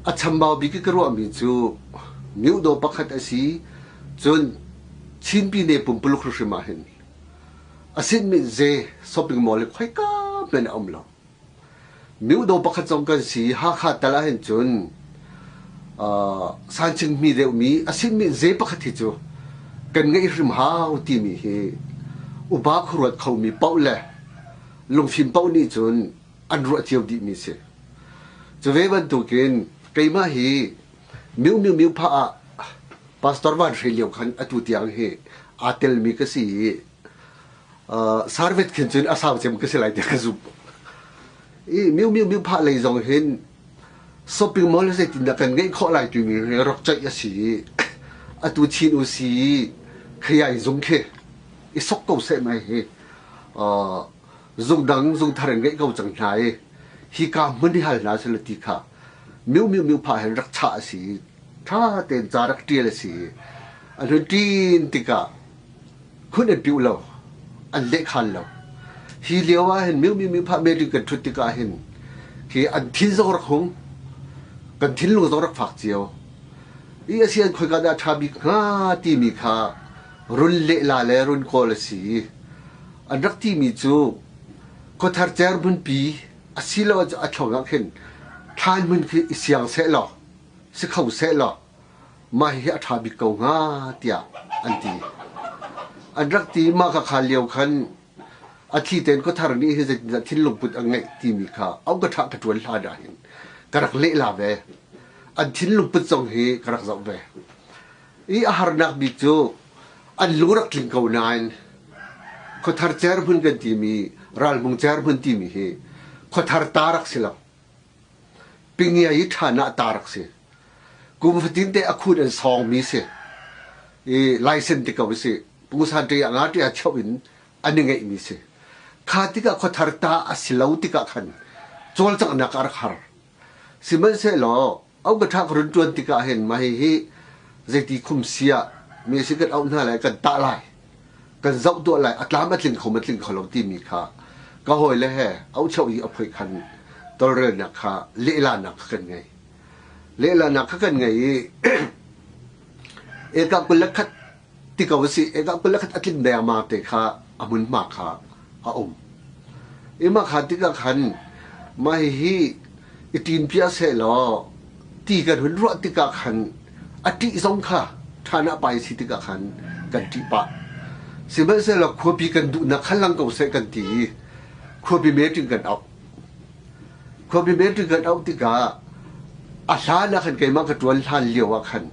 A chambau bik i ka ruahmi cu myodaw pakhat a si. Cun Chin Pyine pumpuluk hrimhrim ah hin a sinmi ze shopping mall hi khoika hmanh a um lo. Myodaw pakhat zong kan si. Hakha tal ahhin cun sanching hmi deuhmi a sinmi ze pakhat hi cu kan ngeih hrim hau timi hi upa khuaruat khomi paoh le lungfim paoh nih cun an ruah cio dihmi si. Cu ve bantukin keimah hi Miu Miu Miu phah ah Pastor Van Hre lio khan atu tiang hi aa telmi ka si i sarvet khin cun a sau cem ka si lai tiah ka zumh. I Miu Miu Miu phah lei zong hin shopping mall zeitindah kan ngeih khawh lai timi hi rak ceih a si i atu Chin u si khayai zung khi i sok ko seh mai hi zungdang zungthar in ngeih ko cang hna i hika hmun hi hal hna selaw ti kha miu miu miu phah hin rak chah a si i ṭha tein ca rak ṭial a si i an hun ṭin tikah khun an piuh lo, an lehkhan lo. Hi lio ah hin miu miu miu phah meeting kan ṭhut tikah hin hi an thin zong rak hung, kan thinlung zong rak fak cio. I a si an khoika dah ṭha bik hnga timi kha run lehla le run kawl a si i an rak timi cu khuathar cer hmunpi asiloah cu a thlong ah khin thlan hmun khi i siang seh law si kho seh law mah hihi a ṭha bik ko hnga tiah an ti. An rak ti mah kha kha lio khan a thli tein khuathar nih hi zeitindah thinlung put a ngeih timi kha au ka ṭha ka ṭuan hlan ah hin ka rak lehla ve. An thinlung put zong hi ka rak zoh ve. I a harnak bik cu an lung rak tling ko nain khuathar cer hmun kan timi ralhmung cer hmun timi hi khuathar ta rak si lo. Pingia i ṭhan ah ta rak si. Kum fatin te a khun an sawngmi si. I license ti ko si. Pungsan ṭi ah nga ṭi ah cheuh in an i ngeihmi si. Kha tikah khuathar ta a si lo tikah khan cawlcanghnak a rak har. Sihmanhsehlaw auka ka run ṭuan tikah hin mah hihi zeiti khum si ah mi si kan auh hna lai kan tah lai kan zoh tuah lai a tlam a tling kho ma tling kho lo timi kha ka hawile he auhcheuh i a phoih khan tolrelnak kha lehlanak kha kan ngei lehlanak kha kan ngei i eka 21 ti ko a si. Eka 21 a tlin dengmang te kha a hmunhma kha a um. I mah kha tikah khan mah hihi i ṭin piah sehlaw ti kan hun ruah tikah khan a ṭih zong kha ṭhan ah pai si tikah khan kan ṭih pah. Sihmanhsehlaw khuapi kan duhnak kha lang ko seh kan ti i khuapi meeting kan auh. Khuapi meeting kan auh tikah a hlan ah khan keimah ka ṭuan hlan lio ah khan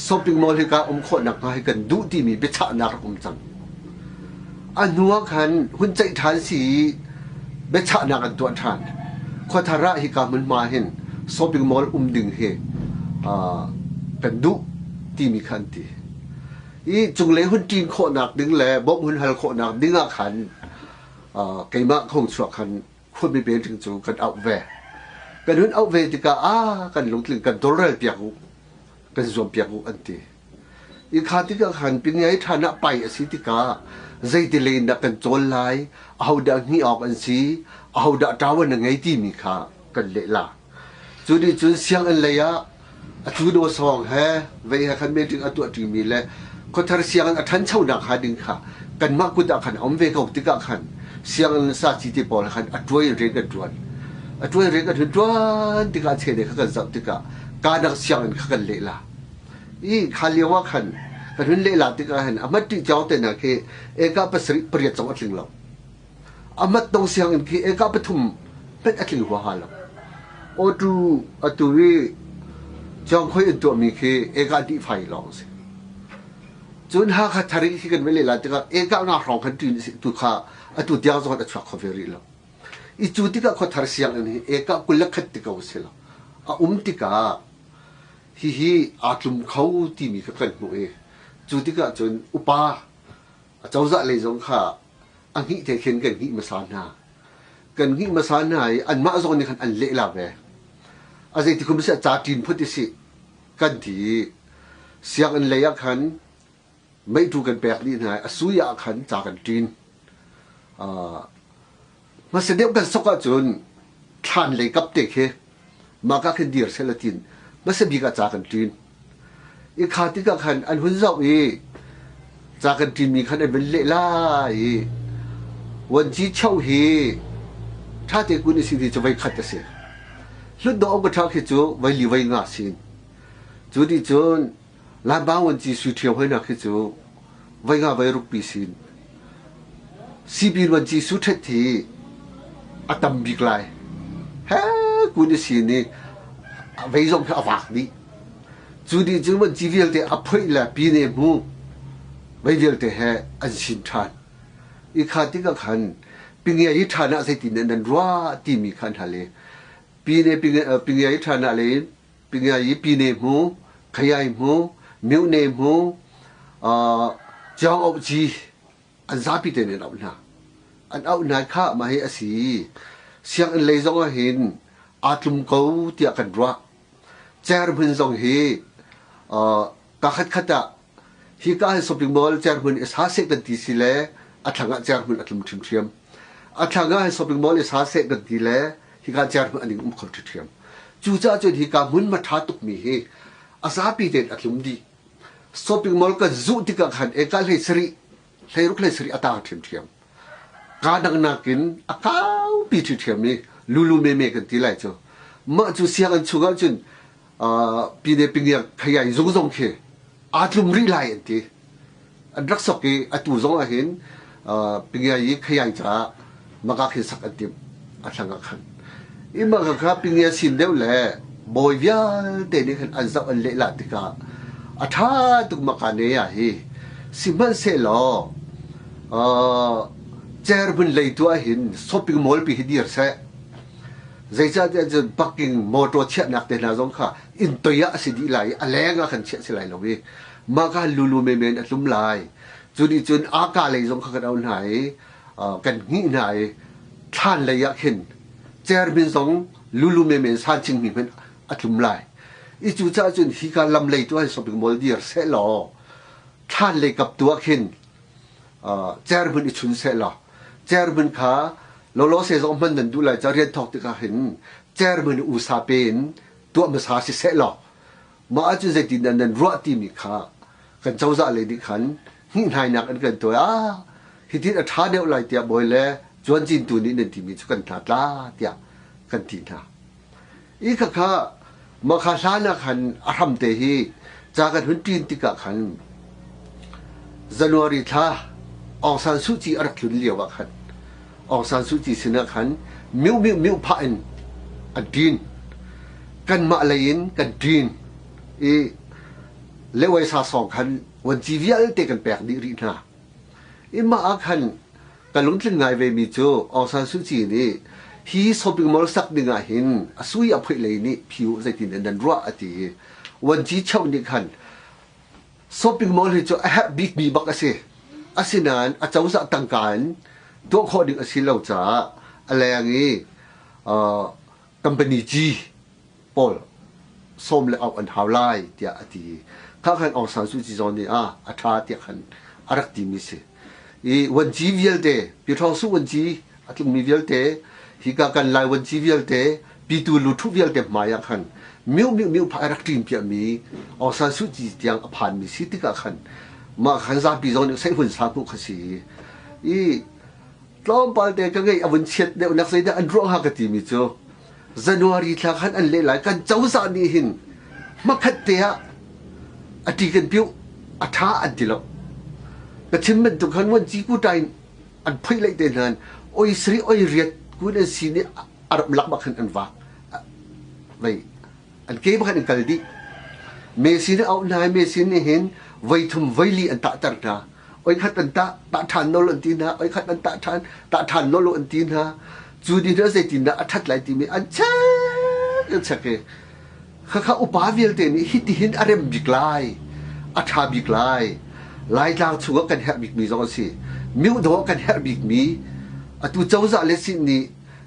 shopping mall hi ka um khawh nakhnga hi kan duh timi biachahnak rak um cang. A hnu ah khan hun ceih ṭhan si i biachahnak an tuah ṭhan. Khuathar ah hika hmunhma hin shopping mall um ding hi kan duh timi kha an ti. I cunglei hun ṭin khawhnak ding le bawmh hun hal khawhnak ding ah khan keimah ka hung chuak khan khuami painting cu kan auh ve. Kan hun auh ve tikah ah kan lungtling kan tawlrel piak u, kan zuam piak u an ti. I kha tikah khan pingai ṭhan ah pai a si tikah zeiti lei in dah kan cawl lai, ahodah hngih awk an si, ahodah ṭawan a ngei timi kha kan leh la. Cu nih cun sianginn lei ah a cu daw sawng he vei he khan meeting a tuah ṭimi le khuathar sianginn a ṭhanchonak hnga ding kha kanmah kut ah khan a um ve ko tikah khan sianginn saci te pawl khan a ṭuai in rian kan ṭuan. A ṭuai rian kan hun ṭuan tikah chele kha kan zoh tikah kanak sianginn kha kan leh la. I kha lio ah khan kan hun leh la tikah hin a hmat ṭih cawng te hna khi eka pasarih pariat zong a tling lo. A mat dong sianginn khi eka pathum hmanh a tling huaha lo. Awtu atu i Cawngkhoi an tuahmi khi eka dih fai lawng a si. Cun Hakha thar i khi kan va leh lai tikah eka nga hrawng khan ṭin tu kha atu tiang zong a chuak kho ve rih lo. I cu tikah khuathar sianginn hi eka 21 ti ko a si lo. A um tikah hihi aa tlum kho timi kha kan hmuh i cu tikah cun upa acozah lei zong kha a hngih te khin kan hngih hmasa hna. Kan hngih hmasa hna i anmah zong nih khan an lehla ve. A zeiti kum si ca ṭin phut i si kan ti i sianginn lei ah khan meitu kan pek dih hna i a sui ah khan ca kan ṭin. Hmasa deuh kan sok ahcun thlan lei kap te khi Mah ka khin dir seh la tin hmasa bik ah ca kan ṭin. I kha tikah khan an hun zoh i ca kan ṭinmi khan an van leh lai i vuanci cheu hi ṭhate kun i si ti cu voi khat a si. Hlutdaw um ka ṭha khi cu voi li voi nga sin. Cu nih cun Laiba vuanci sui ṭhio hoi khi cu voi nga voi ruk pi sin. Sipin vuanci su ṭhet hi a tam bik lai. He kun i sin i vei zong khi a vak dih. Cu nih cun vuanci vialte a phoih le pine hmu vei vialte he an sin ṭhan. I kha tikah khan pingia hi ṭhan ah zeitin nan ruah timi kha an hal i pine pingia hi ṭhan ah le Pingai Pine hmu, Khayai hmu, Myone hmu, Chiang Auh Ci an zapi tein an auh hna. An auh hna kha mah hi a si. Sianginn lei zong ah hin aa tlum ko tiah kan ruah. Cer hmun zong hi ka khatkhat ah hika hi shopping mall cerhmun i sa seh kan ti si le a thlang ah cerhmun a tlum ṭhimṭhiam. A thlang ah shopping mall i sa seh kan ti le hika cerhmun an um kho ṭhiṭhiam. Cucaah cun hika hmun ma ṭha tukmi hi a zapi tein a tlum dih. Shopping mall kan zuh tikah khan eka hlei sarih, hleiruk hlei sarih a taang ṭhiamṭhiam. Kaa dang nakin a kaupi ṭhiṭhiam i lulu meme kan ti lai cu. Mah cu sianginn chung ahcun pine pingiak khayai zung zong khi aa tlum rih lai an ti. An rak sok i atu zong ah hin pingiai i khayai caah maka khi sak an timh a thlang ah khan. I maka kha pingia sin deuh le bawi vialte nih khan an zoh an lehlah tikah a ṭha tuk maka ne ah hi sihmanhsehlaw cer hmun lei tu ah hin shopping mall pi hi dir seh. Zeicahtiah cun parking motor chiahnak te hna zong kha inn toi ah a si dih lai i a leng ah khan chiah si lai lo i mah kha lulu menmen a tlum lai. Cu nih cun aka lei zong kha kan auh hna i kan hngih hna i thlan lei ah khin chairman zong lulu menmen san chingmi hmanh a tlum lai. I cucaah cun hika lam lei tu ah shopping mall dir seh law thlan lei kap tu ah khin chairman i chun seh law chairman kha lawlaw se zong hman nan duh lai ca rian thawk tikah hin chairman usa pe in tuah hmasa si seh law mah ahcun zeitin dah nan ruah timi kha kan cozah lei nih khan hnihnainak an kan tuah ah hitin a ṭha deuh lai tiah bawi le cuancintu nih nan timi cu kan hna tla tiah kan ti hna. I khakha mah kha hlan ah khan a hramte hi ca kan hun ṭin tikah khan January thla Aung San Suu Kyi a rak tlun lio ah khan Aung San Suu Kyi sinah khan miu miu miu phah in an ṭin. Kanmah lei in kan ṭin i lewai sa sawng khan vuanci vialte kan pek dih rih hna. I mah ah khan ka lungtling ngai vemi cu Aung San Suu Kyi nih hi shopping mall sak ding ah hin a sui a phoih lei nih phi u zeitin dah nan ruah a ti i vuanci cheu nih khan shopping mall hi cu a herh bikmi bak a si. Asinain a cozah tangka in tuah khawh ding a si lo caah a leng i company ci pawl sawm le auh an hau lai tiah a ti. Kha khan Aung San Suu Kyi zong nih a a ṭha tiah khan a rak timi si. I vuanci vialte, Pyithawng Su vuanci a tlungmi vialte, hika kan Lai vuanci vialte, pitu luthu vialte hmai ah khan miu miu miu pha a rak ṭin piahmi Aung San Suu Kyi tiang a phanmi si tikah khan mah khan zapi zong nih seihun sa hmuh kha si. I tlawmpal te ka ngeih a vun chiat deuhnak zeidah an ruah hnga ka timi cu January thla khan an leh lai kan cozah nih hin hmakhat te ah a ṭi kan piuh a ṭha an ti lo ka chim bantuk khan vuanci kuta in an phoih leh te hna oi sri oi riat kun an si nih a ram lak bak khan an vak vei an ke bak an kal dih Messi nih auh hna Messi nih hin voi thum voi li an tahter hna oi khat an tah tah ṭhan nol an ti hna oi khat an tah ṭhan tah ṭhan nol an ti hna cu ni hna zeitindah a ṭhat lai timi an chek an chek i khakha upa vialte nih hitihin a rem bik lai a ṭha bik lai Laitlang chungah kan herh bikmi zong a si myodaw kan herh bikmi atu cozah le sin nih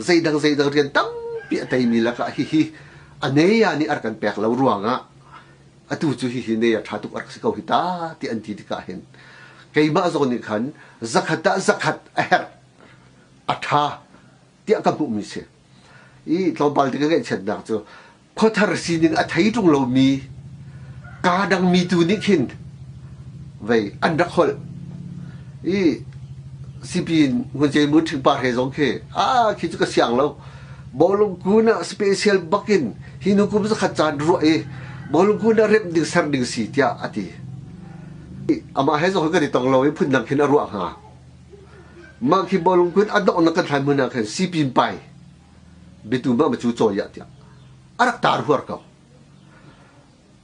zeidang zeidang rian tampi a teimi lakah hihi a neia nih a rak kan pek lo ruangah atu cu hihi ne a ṭha tuk a rak si ko hi ta ti an ti tikah hin keimah zong nih khan zakhat ah zakhat a herh a ṭha tiah ka hmuhmi si i tlawmpal te ka ngaihchiatnak cu. Khuathar sining a thei ṭung lomi kaa dangmi tu nih khin vei an rak holh i sipin Hmunce Mun Ṭhingpa he zong khi ah khi cu ka siang lo. Bawlung kun ah special bakin hi nu kum zakhat caan ruah i bawlung kun ah remh ding ser ding si tiah a ti. Amah he zong kan i tong lo i phundang khin a ruah hnga. Mah khi bawlung kun a donghnak kan thlai hmun ah khin sipin pai biatu mah cu cawiah tiah a rak tar huar ko.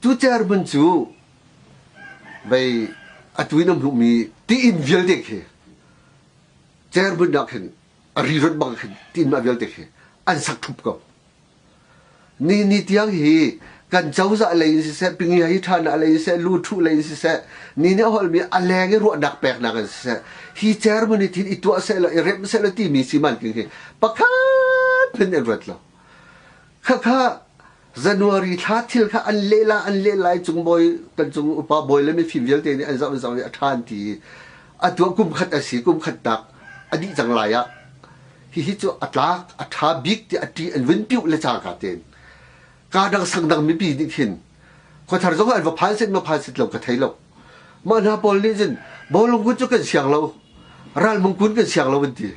Cu chairman cu vei atu in a hmuhmi tiin vialte khi chairman ah khin a riron bang khin tiin mah vialte khi an sak ṭhup ko. Ni ni tiang hi kan cozah lei in siseh, pingia hi ṭhana lei in siseh, lu ṭhu lei in siseh, ni nih a holhmi a leng i ruahnak peknak in siseh, hi chairman hi thil i tuah seh law i remh seh law timi si man king hi pakhat hmanh an ruat lo. Khakha January thla thil kha an lehla an leh lai cung bawi kan cung upa bawi le mifim vialte nih an zoh an zoh i a ṭha an ti i a tuah kum khat a si kum khat nak a dih cang lai ah hihi cu a tlak a ṭha bik ti a ṭi an vun piuh le cangka tein kaa dang sang dang mipi nih khin khuathar zong an va phan set ma phan set lo ka thei lo. Mah hna pawl nih cun bawlung kun cu kan siang lo, ralmung kun kan siang lo an ti.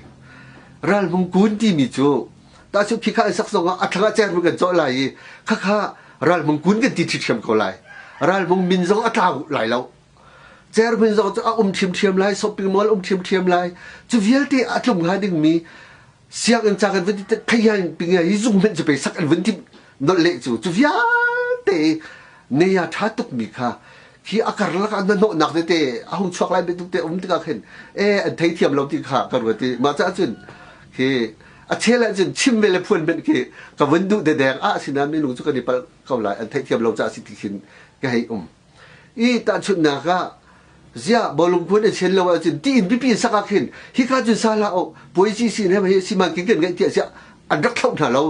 Ralmung kun timi cu tahchunh khikha an sak zong ah a thlang ah cermu kan cawh lai i khakha ralmung kun kan ti ṭhiṭhiam ko lai. Ralmung min zong a tlau lai lo. Cerhmun zong cu a um ṭhiamṭhiam lai, shopping mall um ṭhiamṭhiam lai. Cu vialte a tlum hnga dingmi sianginn ca kan vun ti theihan pinge hi zung hmenh cu pe sak an vun timh nolh leh cu cu vialte neya ṭha tukmi kha khi a karlak ah na hnawhnak tete a hung chuak lai bantuk te um tikah khin e an theithiam lo ti kha ka ruat i mah caah cun khi a chel ah cun chim ve le phuan hmenh khi ka vun duh dedeng ah sinain minung cu kan i palh ko lai an theihthiam lo caah si ti khin ka hei um. I tahchunhnak ah ziah bawlung phun an sian lo ahcun ti in pipi in sak ah khin hika cun sa hlah u puaisi sin he hi siman king kan ngeih tiah siah an rak thloh hna lo.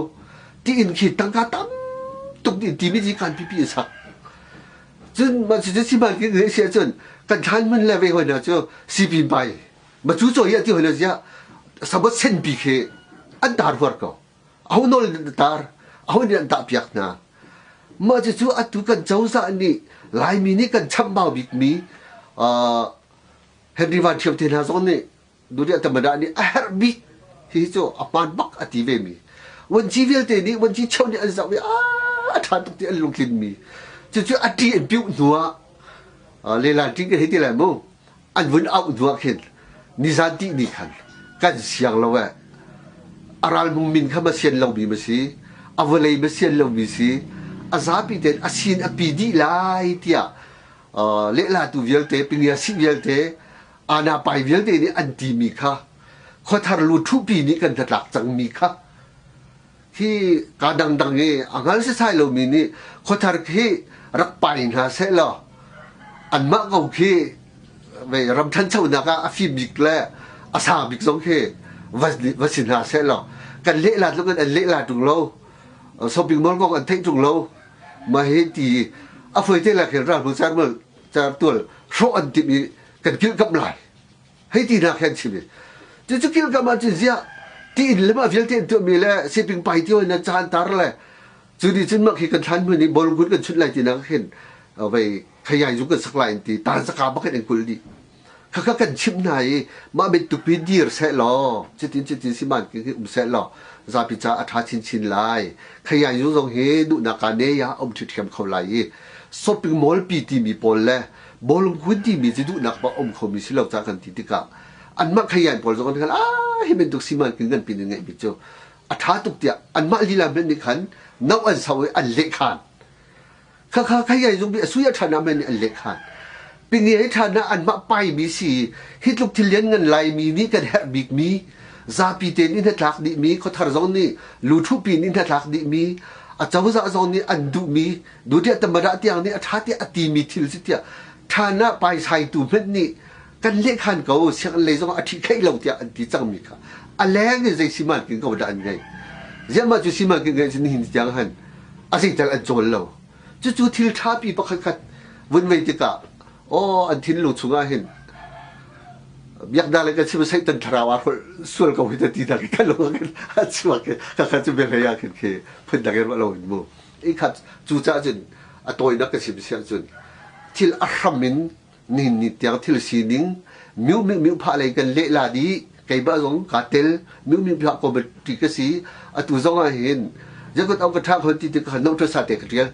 Ti in khi tangka tam tuk in timi ji kan pipi in sak. Cun mah cu siman king ngeih si ahcun kan thlan mun le ve hoi hna cu sipin pai ma cu cawi ah ti hoi hna ziah sabot senpi khi an tar huar ko. Aho nawl in an tar, aho nih an tahpiak hna. Mah cucu atu kan cozah nih Laimi nih kan chamhbau bikmi Henry Van Thio te hna zong nih Duriah Tamada nih a herh bik hihi cu a hmaan bak a ti vemi. Vuanci vialte nih vuanci cheu nih an zoh i a ṭha tuk ti an lungtlinmi. Cucu a ṭi an piuh hnu ah lelan ṭing kan hei ti lai mu. An vun auh hnu ah khin nizan tih ni khan kan siang lo eh. A ralmung min kha ma sian lomi ma si, a vawlei ma sian lomi si, a zapi tein a sin a pi dih lai tiah lehlatu vialte, pingiasi vialte, anapai vialte nih an timi kha khuathar lu ṭhupi nih kan hnatlak cangmi kha hi ka dangdang i a hngal setsai lomi nih khuathar khi rak pai hna seh law anmah ko khi vei ram ṭhanchonak ah a fim bik le a sang bik zong khi va si hna seh law kan lehla tluk in an lehla ṭung lo shopping mall kong an theih ṭung lo mah hi ti a foi te la khin ral hmu car car tual hrawh an timh i kan kilhkamh lai. Hei ti hna khan chim i cucu kilkam ah cun ziah ti inn le mah vialte an tuahmi le siping pai ti na caan tar le cu nih cun mah khi kan thlan hmun i bawlung kan chunh lai ti nak khin vei khayai zung kan sak lai an ti tan saka bak in an kulh dih. Khakha kan chimh hna i mah bantuk pi dir seh law cutin cutin siman ki um seh law zapi ca a ṭha chinchin lai. Khayai zung zong hi duhnak ka ne ya um ṭhiṭhiam kho lai i shopping mall pi timi pawl le bawlung kun timi cu duhnak bak um khomi si lo ca kan ti tikah anmah khayan pawl zong an khan ah hi bantuk siman kin kan pin in ngeihmi cu a ṭha tuk tiah anmah lila hmanh nih khan no an sau i an leh khan khakha khayai zung bi a sui a ṭhan ah nih an leh khan pingi ai ṭhan ah anmah paimi si hi tluk thil lian ngan laimi nih kan herh bikmi zapi tein in hnatlak dihmi khuathar zong nih luthupi in hnatlak dihmi a cozah zong nih an duhmi Dutiah tamada tiang nih a ṭha tiah a timi thil si tiah ṭhan ah paisaitu hmanh nih kan lehkhan ko sianginn lei zongah a ṭhi kheih lo tiah an ti cangmi kha a leng in zei siman kin ko dah an ngei. Ziah mah cu siman kin ngeih cu nihin tiang han a zeital an cawl lo. Cucu thil ṭhapi pakhat khat vun vei tikah aw an thinlung chungah hin biaknak le kan chim Satan thlarau aa hrolh sual ko hi ta ti nak kan lung ah khin a chuak i khakha cu biahlei ah khin khi phundang in ruah lo in mu. I khat cucaah cun a tawinak ka chim si ahcun thil a hram in nihin ni tiang thil sining miu miu miu phah lei kan lehla dih. Keimah zong kaa tel, miu miu phah committee ka si. Atu zong ah hin jakut au ka ṭha khon ti tik khan no sa te ka ṭial.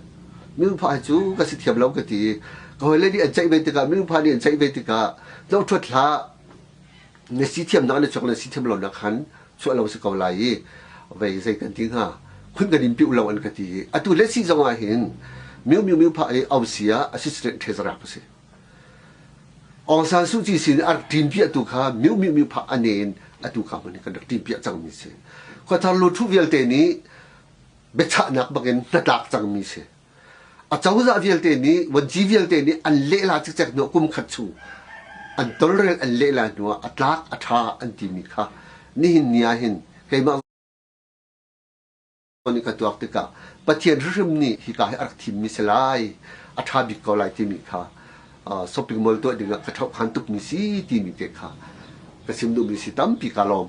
Miu phah cu ka si thiam lo ka ti. Ka hawile nih an ceih ve tikah, miu phah nih an ceih ve tikah, no ṭhuat hlah, na si thiamnak na chuak, na si thiam lo nak khan chuah lo si ko lai i vei zei kan ti hnga, khun kan in piuh lo an ka ti. Atu le si zong ah hin miu miu miu phah i ausi ah assistant treasurer ka si. Aung San Suu Kyi sin a rak ṭin piahtu kha miu miu miu phah a ne in atu kha hmun kan rak ṭin piah cangmi si. Khuathar luthu vialte nih biachahnak bakin hnatlak cangmi si. A cozah vialte nih, vuanci vialte nih an lehla cikcek hnu kum khat chung an tolrel an lehla hnuah a tlak a ṭha an timi kha nihin ni ah hin keimah nih ka tuak tikah Pathian hrimhrim nih hika hi a rak thimmi si lai, a ṭha bik ko lai timi kha shopping mall tuah dingah ka ṭhohkhan tukmi si timi te kha ka chim duhmi si. Tampi ka lawm.